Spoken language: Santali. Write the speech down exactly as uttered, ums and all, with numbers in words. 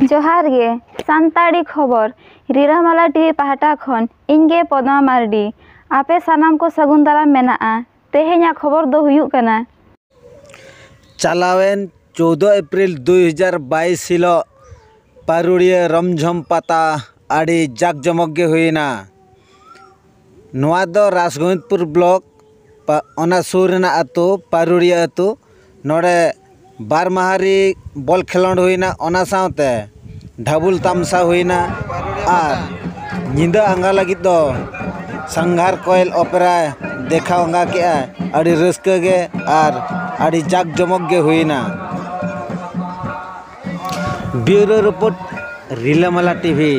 ᱡᱚᱦᱟᱨ ᱜᱮ, ᱥᱟᱱᱛᱟᱲᱤ ᱠᱷᱚᱵᱚᱨ, ᱨᱤᱞᱟᱹᱢᱟᱞᱟ ᱴᱤᱵᱷᱤ ᱯᱟᱦᱴᱟ ᱠᱷᱚᱱ ᱤᱧ ᱜᱮ ᱯᱚᱫᱢᱟ ᱢᱟᱨᱰᱤ᱾ ᱟᱯᱮ ᱥᱟᱱᱟᱢ ᱠᱚ ᱥᱟᱹᱜᱩᱱ ᱫᱟᱨᱟᱢ ᱢᱮᱱᱟᱜᱼᱟ᱾ ᱛᱮᱦᱮᱧᱟᱜ ᱠᱷᱚᱵᱚᱨ ᱫᱚ ᱦᱩᱭᱩᱜ ᱠᱟᱱᱟ᱾ ᱪᱟᱞᱟᱣᱮᱱ ᱪᱳᱫᱫᱳ ᱮᱯᱨᱤᱞ ᱫᱩᱭ ᱦᱟᱡᱟᱨ ᱵᱟᱭᱤᱥ ᱦᱤᱞᱳᱜ ᱯᱟᱹᱨᱩᱲᱤᱭᱟᱹ ᱨᱚᱢᱡᱷᱚᱢ ᱯᱟᱛᱟ ᱟᱹᱰᱤ ᱡᱟᱠ ᱡᱚᱢᱚᱠ ᱜᱮ ᱦᱩᱭᱮᱱᱟ᱾ ᱱᱚᱣᱟ ᱫᱚ ᱨᱟᱥᱜᱳᱵᱤᱱᱫᱽᱯᱩᱨ ᱵᱞᱚᱠ, ᱯᱟ-, ᱚᱱᱟ ᱥᱩᱨ ᱨᱮᱱᱟᱜ ᱟᱹᱛᱩ, ᱯᱟᱹᱨᱩᱲᱤᱭᱟᱹ ᱟᱹᱛᱩ᱾ ᱱᱚᱰᱮ ᱵᱟᱨ ᱢᱟᱦᱟ ᱨᱮ ᱵᱚᱞ ᱠᱷᱮᱞᱳᱰ ᱦᱩᱭᱱᱟ, ᱚᱱᱟ ᱥᱟᱶᱛᱮ ᱰᱷᱟᱵᱩᱞ ᱛᱟᱢᱥᱟ ᱦᱩᱭᱱᱟ ᱟᱨ ᱧᱤᱫᱟᱹ ᱟᱸᱜᱟ ᱞᱟᱹᱜᱤᱫ ᱫᱚ ᱥᱟᱝᱜᱷᱟᱨ ᱠᱚᱭᱮᱞ ᱚᱯᱮᱨᱟ ᱫᱮᱠᱷᱟᱣ ᱟᱸᱜᱟ ᱠᱮᱜᱼᱟ᱾ ᱟᱹᱰᱤ ᱨᱟᱹᱥᱠᱟᱹ ᱜᱮ ᱟᱨ ᱟᱹᱰᱤ ᱡᱟᱠ ᱡᱚᱢᱚᱠ ᱜᱮ ᱦᱩᱭᱱᱟ᱾ ᱵᱤᱭᱩᱨᱳ ᱨᱤᱯᱳᱨᱴ, ᱨᱤᱞᱟᱹᱢᱟᱞᱟ ᱴᱤᱵᱷᱤ᱾